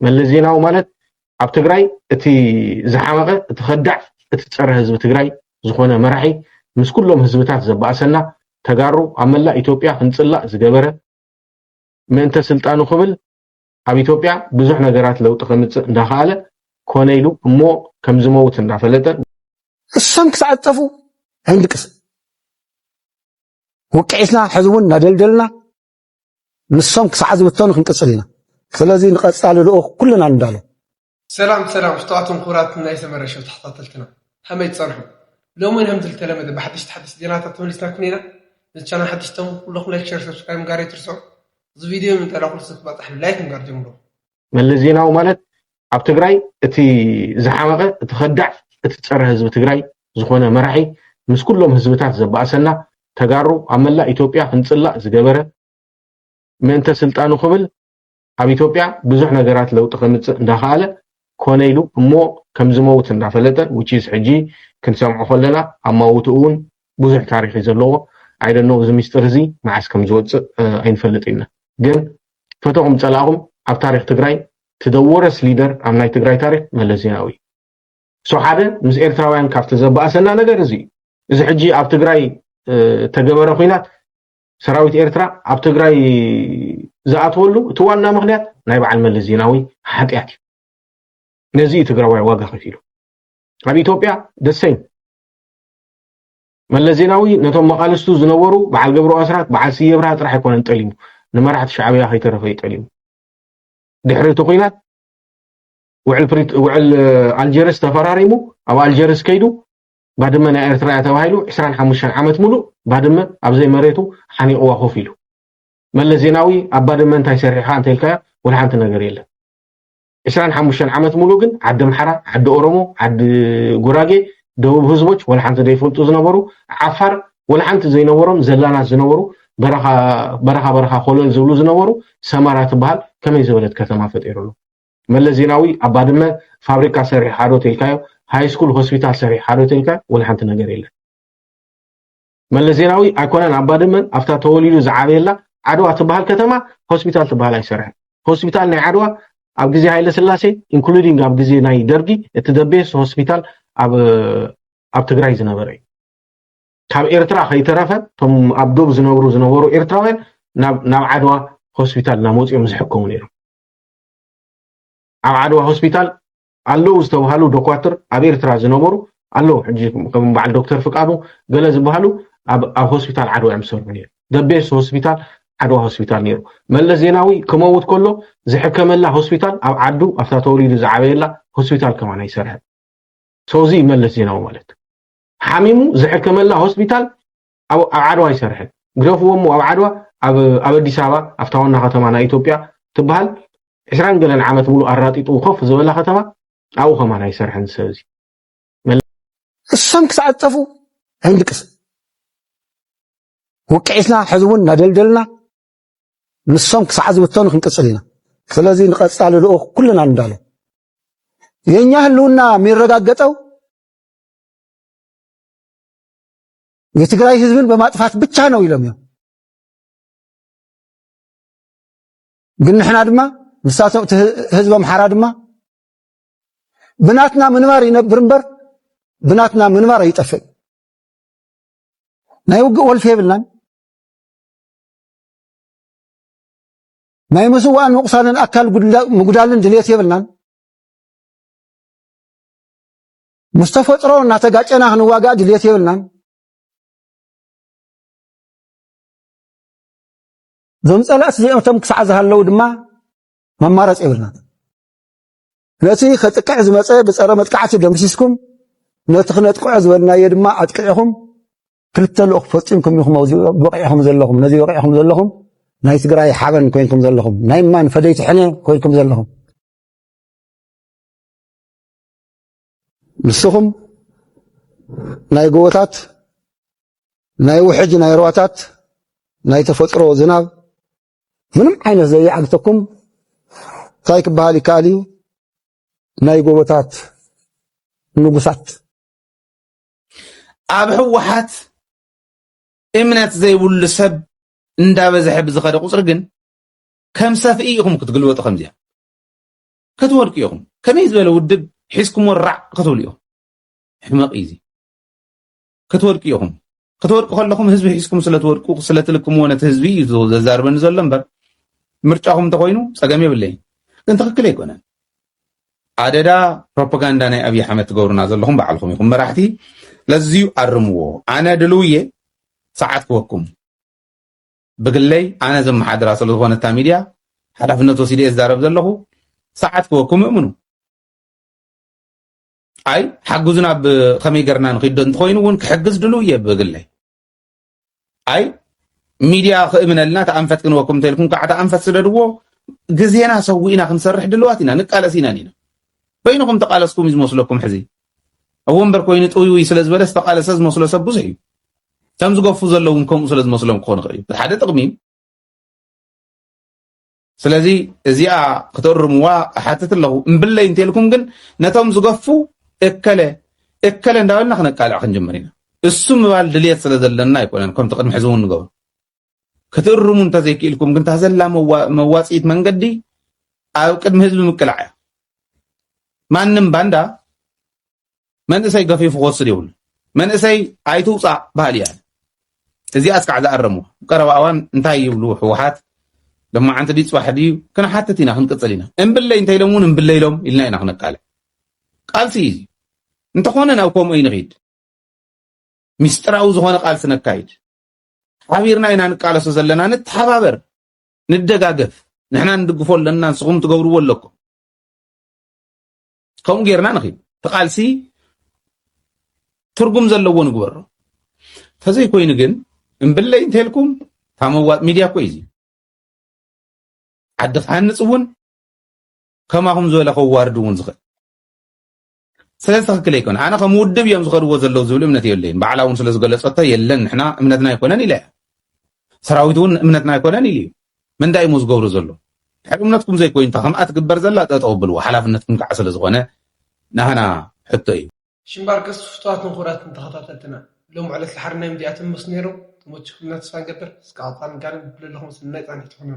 መለስ ዜናዊ ማለት ኣብ ትግራይ እቲ ዝሓመቐ፣ እቲ ከዳዕ፣ እቲ ፀረ ህዝቢ ትግራይ ዝኾነ መራሒ፣ ምስ ኩሎም ህዝብታት ዘባእሰና፣ ተጋሩ ኣብ መላእ ኢትዮጵያ ክንፅላእ ዝገበረ፣ ምእንተ ስልጣኑ ክብል ኣብ ኢትዮጵያ ብዙሕ ነገራት ለውጢ ከምፅእ እንዳኸኣለ፣ ኮነ ኢሉ እሞ ከም ዝመውት እንዳፈለጠ፣ እሶም ክሳዕ ዝጠፉ ኣይንድቅስ። ውቅዒስና ሕዚ እውን እናደልደልና ንሶም ክሳዕ ዝብተኑ ክንቅፅል ኢና። ስለዚ ንቐፃሊ ልኡኽ ኩልና ንዳሎ። ሰላም ሰላም፣ ዝተዋቶም ክቡራት ናይ ሰመረ ሾው ተኸታተልትና ከመይ ትጸንሑ? ሎሚ እውን ከምቲ ዝተለመደ ብሓድሽቲ ሓድሽቲ ዜናታት ተመሊስናኩም ኢና። ነዚ ቻናል ሓድሽ ተኾንኩም ኩለኹም ላይክ፣ ሸር፣ ሰብስክራይብ ምግባር ኣይትርስዑ። እዚ ቪድዮ ምንጠላኹ ስክ ባጣሕ ላይክ ምግባር ጀምሩ። መለስ ዜናዊ ማለት ኣብ ትግራይ እቲ ዝሓመቐ፣ እቲ ከዳዕ፣ እቲ ፀረ ህዝቢ ትግራይ ዝኾነ መራሒ፣ ምስ ኩሎም ህዝብታት ዘባእሰና፣ ተጋሩ ኣብ መላእ ኢትዮጵያ ክንፅላእ ዝገበረ፣ ምእንተ ስልጣኑ ክብል ኣብ ኢትዮጵያ ብዙሕ ነገራት ለውጢ ከምፅእ እንዳኸኣለ፣ ኮነ ኢሉ እሞ ከም ዝመውት እንዳፈለጠ፣ which is ሕጂ ክንሰምዖ ከለና ኣማውትኡ እውን ብዙሕ ታሪኽ እዩ ዘለዎ። I don't know እዚ ሚስጥር እዚ መዓስ ከም ዝወፅእ ኣይንፈልጥን ኢና። ግን ፈተኹም ፀላእኹም ኣብ ታሪኽ ትግራይ እቲ the worst leader ኣብ ናይ ትግራይ ታሪኽ መለስ ዜናዊ እዩ። So ሓደ ምስ ኤርትራውያን ካብቲ ዘባእሰና ነገር እዚ እዩ። እዚ ሕጂ ኣብ ትግራይ እተገበረ ኲናት ሰራዊት ኤርትራ ኣብ ትግራይ ዝኣተወሉ እቲ ዋና ምኽንያት ናይ በዓል መለስ ዜናዊ ሓጢኣት እዩ። ነዚ እዩ ትግራዋይ ዋጋ ከፊሉ። ኣብ ኢትዮጵያ the same። መለስ ዜናዊ ነቶም መቓልስቱ ዝነበሩ በዓል ገብሩ ኣስራት፣ በዓል ስየ ብርሃ ጥራሕ ኣይኮነን ጠሊሙ፣ ንመራሕቲ ሻዕብያ ከይተረፈ እዩ ጠሊሙ። ድሕሪ እቲ ኲናት ውዕል ኣልጀርስ ተፈራሪሙ፣ ኣብ ኣልጀርስ ከይዱ ባድመ ናይ ኤርትራ እያ ተባሂሉ ዕስራን ሓሙሽተን ዓመት ሙሉእ ባድመ ኣብዘይ መሬቱ ሓኒቕዋ ኮፍ ኢሉ። መለስ ዜናዊ ኣብ ባድመ እንታይ ሰሪሕኻ እንተልካዮ ወላ ሓንቲ ነገር የለን። ዕስራን ሓሙሽተን ዓመት ሙሉእ ግን ዓዲ ኣምሓራ፣ ዓዲ ኦሮሞ፣ ዓዲ ጉራጌ፣ ደቡብ ህዝቦች ወላ ሓንቲ ዘይፈልጡ ዝነበሩ፣ ዓፋር ወላ ሓንቲ ዘይነበሮም ዘላናት ዝነበሩ፣ በረኻ በረኻ ኮለል ዝብሉ ዝነበሩ፣ ሰመራ ትበሃል ከመይ ዝበለት ከተማ ፈጢሩሉ። መለስ ዜናዊ ኣብ ባድመ ፋብሪካ ሰሪሕኻ ዶ ተልካዮ፣ ሃይስኩል ሆስፒታል ሰሪሕኻ ዶ ተልካዮ ወላ ሓንቲ ነገር የለን። መለስ ዜናዊ ኣይኮነን ኣብ ባድመን ኣብታ ተወሊዱ ዝዓበየላ ዓድዋ ትበሃል ከተማ ሆስፒታል ትበሃል ኣይሰርሐን። ሆስፒታል ናይ ዓድዋ ኣብ ግዜ ሃይለ ስላሴ including ኣብ ግዜ ናይ ደርጊ እቲ the best ሆስፒታል ኣብ ኣብ ትግራይ ዝነበረ እዩ። ካብ ኤርትራ ከይተረፈ እቶም ኣብ ዶብ ዝነብሩ ዝነበሩ ኤርትራውያን ናብ ዓድዋ ሆስፒታል እናመፅኦም ዝሕከሙ ነይሮም። ኣብ ዓድዋ ሆስፒታል ኣለዉ ዝተባሃሉ ዶኳትር ኣብ ኤርትራ ዝነበሩ ኣለዉ። ሕጂ ከም በዓል ዶክተር ፍቃዱ ገለ ዝበሃሉ ኣብ ሆስፒታል ዓድዋ እዮም ዝሰርሑ ነይሩ። the best ሆስፒታል ዓድዋ ሆስፒታል ነይሩ። መለስ ዜናዊ ክመውት ከሎ ዝሕከመላ ሆስፒታል ኣብ ዓዱ ኣብታ ተወሊዱ ዝዓበየላ ሆስፒታል ከማን ኣይሰርሐን። So እዚ እዩ መለስ ዜናዊ ማለት። ሓሚሙ ዝሕከመላ ሆስፒታል ኣብ ዓድዋ ኣይሰርሐን። ግደፍዎ እሞ ኣብ ዓድዋ ኣብ ኣዲስ ኣበባ ኣብታ ዋና ከተማ ናይ ኢትዮጵያ ትበሃል ዕስራን ገለን ዓመት ሙሉእ ኣራጢጡ ኮፍ ዝበላ ከተማ ኣብኡ ከማን ኣይሰርሐን ሰብ እዚ። እሶም ክሳዕ ዝጠፉ ኣይንድቅስ። ውቅዒስና ሕዚ እውን እናደልደልና ንሶም ክሳዕ ዝብተኑ ክንቅፅል ኢና። ስለዚ ንቐፃሊ ልኡኽ ኩልና ንዳሎ። የኛ ህልውና የሚረጋገጠው የትግራይ ህዝብን በማጥፋት ብቻ ነው ኢሎም እዮም። ግን ንሕና ድማ ንሳቶም እቲ ህዝቢ ኣምሓራ ድማ ብናትና ምንባር ይነብር እምበር ብናትና ምንባር ኣይጠፍእ። ናይ ውግእ ወልፊ የብልናን። ናይ ምስዋእን ምቑሳልን ኣካል ምጉዳልን ድልየት የብልናን። ምስ ተፈጥሮ እናተጋጨና ክንዋጋእ ድልየት የብልናን። እዞም ፀላእቲ እዚኦቶም ክሳዕ ዝሃለዉ ድማ መማረፂ የብልናን። ነቲ ከጥቅዕ ዝመፀ ብፀረ መጥቃዕቲ ደምሲስኩም ነቲ ክነጥቅዖ ዝበልናዮ ድማ ኣጥቂዕኹም ክልተ ልኡኽ ፈፂምኩም ኢኹም ኣብዚ በቂዕኹም ዘለኹም፣ ነዚ በቂዕኹም ዘለኹም ናይ ትግራይ ሓበን ኮይንኩም ዘለኹም፣ ናይ ማን ፈደይቲ ሕነ ኮይንኩም ዘለኹም። ንስኹም ናይ ጎቦታት ናይ ውሕጅ ናይ ሩባታት ናይ ተፈጥሮ ዝናብ ምንም ዓይነት ዘይዓግተኩም እንታይ ክበሃል ይከኣል እዩ? ናይ ጎቦታት ንጉሳት። ኣብ ህወሓት እምነት ዘይብሉ ሰብ እንዳበዝሐ ብዝኸደ ቁፅሪ ግን ከም ሰፍኢ ኢኹም ክትግልበጡ ከምዚኣ ክትወድቁ ኢኹም። ከመይ ዝበለ ውድብ ሒዝኩምዎ ራዕ ክትብሉ ኢኹም። ሕመቕ እዩ እዚ። ክትወድቁ ኢኹም። ክትወድቁ ከለኹም ህዝቢ ሒዝኩም ስለ ትወድቁ፣ ስለ ትልክምዎ ነቲ ህዝቢ እዩ ዘዛርበኒ ዘሎ እምበር፣ ምርጫኹም እንተኾይኑ ጸገም የብለይን። ግን ትኽክል ኣይኮነን። ኣደዳ ፕሮፓጋንዳ ናይ ኣብይ ኣሕመድ ትገብሩና ዘለኹም ባዕልኹም ኢኹም መራሕቲ። ለዝዩ ኣርምዎ። ኣነ ድልው እየ፣ ሰዓት ክወኩም። ብግለይ ኣነ ዘመሓድራ ስለ ዝኾነ እታ ሚድያ ሓላፍነት ወሲደ እየ ዝዛረብ ዘለኹ። ሰዓት ክወኩም እምኑ። ኣይ ሓግዙና፣ ብኸመይ ገርና ንኺዶ እንተኾይኑ እውን ክሕግዝ ድልው እየ ብግለይ። ኣይ ሚድያ ክእምነልና ተኣንፈት ክንወኩም እንተልኩም ከዓ ተኣንፈት ስደድዎ። ግዜና ሰዊእና ክንሰርሕ ድልዋት ኢና፣ ንቃለስ ኢና ኢና። በይንኹም ተቃለስኩም እዩ ዝመስለኩም። ሕዚ ኣብ ወንበር ኮይኑ ጥውይ ስለ ዝበለ ዝተቃለሰ ዝመስሎ ሰብ ብዙሕ እዩ። ከም ዝገፉ ዘለውን ከምኡ ስለ ዝመስሎም ክኾን ይኽእል እዩ። ሓደ ጥቕሚ እዩ። ስለዚ እዚኣ ክትእርምዋ እሓትት ኣለኹ። እምብለይ እንተልኩም ግን ነቶም ዝገፉ እከለ እከለ እንዳበልና ክነቃልዕ ክንጅምር ኢና። እሱ ምባል ድልየት ስለ ዘለና ኣይኮነን፣ ከምቲ ቅድሚ ሕዚ እውን ንገብሮ። ክትእርሙ እንተዘይክኢልኩም ግን እታ ዘላ መዋ-፣ መዋፅኢት መንገዲ ኣብ ቅድሚ ህዝቢ ምቅላዕ እያ። ማንም ባንዳ መንእሰይ ገፊፉ ክወስድ የብሉ። መንእሰይ ኣይትውፃእ በሃሊ እያ። እዚኣ እስካዕ ዝኣረሙ ቀረባ እዋን እንታይ ይብሉ ህወሓት? ለማዓንቲ ድዩ ፅባሕ ድዩ? ክንሓትት ኢና፣ ክንቅፅል ኢና። እምብለይ እንተኢሎም እውን እምብለይ ኢሎም ኢልና ኢና ክነቃልዕ። ቃልሲ እዩ እዚ። እንተኾነ ናብ ከምኡ እዩ ንኺድ። ሚስጥራዊ ዝኾነ ቃልሲ ነካይድ። ሓቢርና ኢና ንቃለሶ ዘለና፣ ንተሓባበር፣ ንደጋገፍ። ንሕና ንድግፎ ኣለና፣ ንስኹም ትገብርዎ ኣለኩም። ከምኡ ጌርና ንኺድ። እቲ ቃልሲ ትርጉም ዘለዎ ንግበሮ። ተዘይኮይኑ ግን እምብለይ እንተልኩም፣ እታ መዋጥ ሚድያ እኮ እዩ እዚ። ዓዲ ክሃንፅ እውን ከማኹም ዝበለ ከዋርድ እውን ዝኽእል። ስለዚ ትኽክል ኣይኮነ። ኣነ ከም ውድብ እዮም ዝኸድዎ ዘለዉ ዝብል እምነት የብለይን። ባዕላ እውን ስለ ዝገለጸቶ የለን፣ ንሕና እምነትና ኣይኮነን ኢለ እያ። ሰራዊት እውን እምነትና ኣይኮነን ኢሉ እዩ። መንዳይ እሞ ዝገብሮ ዘሎ? ድሕሪ እምነትኩም ዘይኮይኑ፣ እታ ከምኣ ትግበር ዘላ ጠጠው ብልዋ፣ ሓላፍነትኩም ከዓ ስለ ዝኾነ ናህና ሕቶ እዩ። ሽምባር ቀስ ፍቱዋት ንኹራት ንተኸታተልትና፣ ሎም ዕለት ለሓር ናይ ምዲያ ትምስ ነይሩ። ተመችኩምና ተስፋ ንገብር። እስከ ኣውፃን ጋር ብለለኹም ስናይ ፃንሒት ትኾኑ።